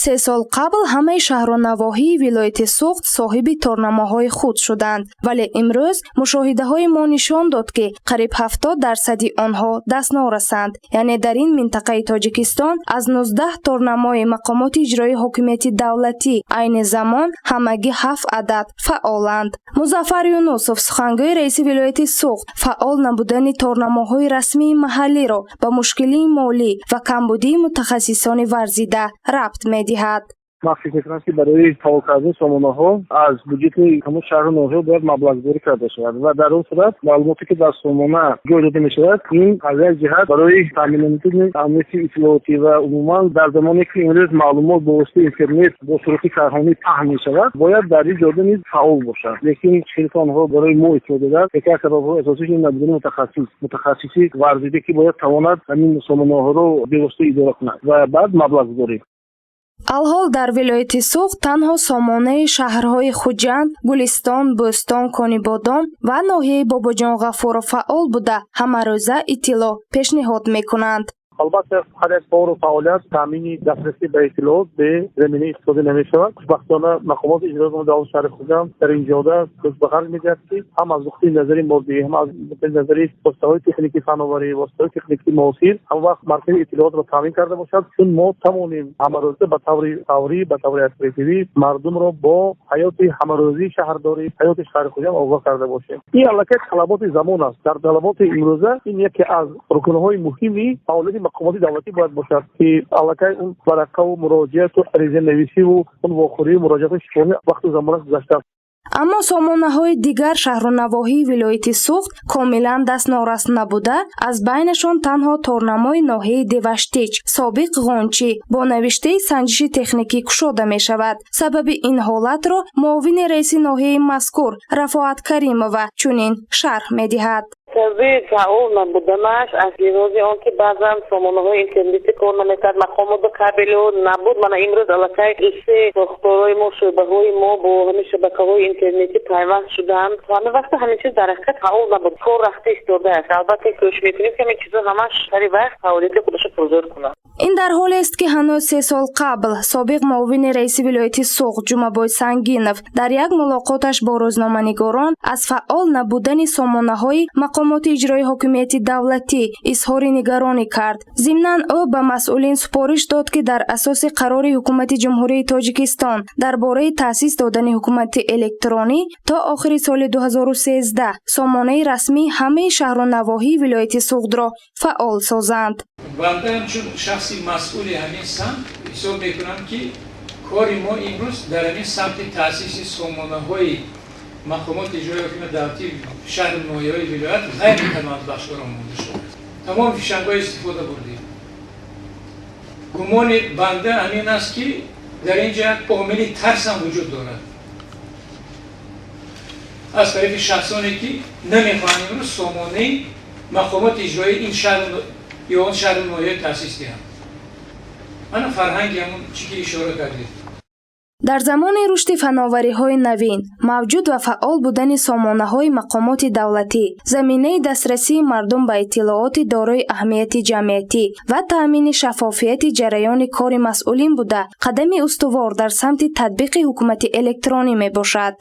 3 сол қабл ҳамаи шаҳру навоҳии вилояти Суғд соҳиби торнамоҳои худ шуданд, вале имрӯз мушоҳидаҳои мо нишон дод, ки қариб 70 дарсади онҳо дастнорасанд. Яъне дар ин минтақаи Тоҷикистон аз 19 торнамои мақомоти иҷроии ҳокимияти давлатӣ айни замон ҳамагӣ ҳафт адад фаъоланд. Музаффар Юнусов, сухангӯи раиси вилояти Суғд, фаъол набудани торнамоҳои расмии маҳаллиро ба мушкилии молӣ ва камбудии мутахассисони варзида рабт медиҳад. Ман фикр мекунам, ки барои фаъол кардани сомонаҳо аз буҷети ҳамон шаҳру ноҳия бояд маблағгузорӣ карда шавад ва дар он сурат маълумоте, ки дар сомона ҷой дода мешавад, ин аз як ҷиҳат барои таъмин намудани амнияти иттилоотӣ ва умуман дар замоне, ки имрӯз маълумот бо воситаи интернет бо суръати кайҳонӣ паҳн мешавад, бояд дар ин ҷода низ фаъол бошад. Лекин чизе ки онҳо барои мо иттилоъ доданд, яке аз сабабҳои асосиш ин набудани мутахассиси варзида, ки бояд тавонад ҳамин сомонаҳоро бевосита идора кунад, ва баъд маблағгузорӣ. Алҳол дар вилояти Суғд танҳо сомонаи шаҳрҳои Хуҷанд, Гулистон, Бӯстон, Конибодом ва ноҳияи Бобоҷон Ғафуров фаъол буда, ҳамарӯза иттилоъ пешниҳод мекунанд. Албатта, ҳар як кору фаъолият таъмини дастрасӣ ба иттилоот бе заминаи иқтисодӣ намешавад. Хушбахтона, мақомоти иҷроии давлати шаҳри Хуҷанд дар ин ҷода кӯшиш ба харҷ медиҳад, ки ҳам аз нуқтаи назари моддӣ, ҳам аз нуқтаи назари воситаҳои техникӣ фановарӣ, воситаҳои техникӣ муосир ҳама вақт маркази иттилоотро таъмин карда бошад, чун мо тавонем ҳамарӯза ба таври фаврӣ, ба таври оперативӣ мардумро бо ҳаёти ҳамарӯзии шаҳрдорӣ, ҳаёти шаҳри Хуҷанд огоҳ карда бошем. Ин аллакай талаботи замон аст. Дар талаботи имрӯза ин яке аз рукнҳои муҳими фаъолияти мақомоти давлатӣ бояд бошад, ки аллакай он варақаву муроҷиату аризанависиву он вохӯрию муроҷиатҳои шифоҳӣ вақту замонаш гузаштааст. Аммо сомонаҳои дигар шаҳру навоҳии вилояти Суғд комилан дастнорас набуда, аз байнашон танҳо торнамои ноҳияи Деваштич, собиқ Ғончӣ, бо навиштаи санҷиши техникӣ кушода мешавад. Сабаби ин ҳолатро муовини раиси ноҳияи мазкур Рафоат Каримова чунин шарҳ медиҳад. Сабаби фаъол набуданаш аз лиҳози он, ки баъзан сомонаҳои интернетӣ кор намекард, мақомоту кабелу набуд. Мана имрӯз аллакай ду-се сохторҳои мо, шӯъбаҳои мо бо ҳамин шабакаҳои интернетӣ пайваст шуданд. Ҳамин вақта ҳамин чиз дар ҳақиқат фаъол набуд, кор рафта истодааст. Албатта, кӯшиш мекунем, ки ҳамин чизо ҳамаш сари вақт фаъолияти худашо пурзӯр кунад. Ин дар ҳолест, ки ҳанӯз 3 сол қабл собиқ муовини раиси вилояти Суғд Ҷумабой Сангинов дар як мулоқоташ бо рӯзноманигорон аз фаъол набудани сомонаҳои мақомоти иҷроии ҳокимияти давлатӣ изҳори нигаронӣ кард. Зимнан, ӯ ба масъулин супориш дод, ки дар асоси қарори Ҳукумати Ҷумҳурии Тоҷикистон дар бораи таъсис додани ҳукумати электронӣ то охири соли 2013 сомонаи расмии ҳамаи шаҳру навоҳии вилояти Суғдро фаъол созанд. Банда ҳамчун шахси масъули ҳамин самт ҳисоб мекунам, ки кори мо имрӯз дар ҳамин самти таъсиси сомонаҳои мақомоти иҷроии ҳокимияти давлатии шаҳру ноҳияҳои вилоят ғайриқаноатбахшдор омода шудааст. Тамоми фишангҳои истифода бурдем. Гумони банда ҳамин аст, ки дар ин ҷо як омили тарсам вуҷуд дорад аз тарафи шахсоне, ки намехоҳанд имрӯз сомонаи мақомоти иҷроии ин шаҳру ё он шаҳру ноҳия таъсис диҳанд. Ана фарҳанги ҳамон чӣ ки ишора кардед. Дар замони рушди фановариҳои навин мавҷуд ва фаъол будани сомонаҳои мақомоти давлатӣ заминаи дастрасии мардум ба иттилооти дорои аҳамияти ҷамъиятӣ ва таъмини шаффофияти ҷараёни кори масъулин буда, қадами устувор дар самти татбиқи ҳукумати электронӣ мебошад.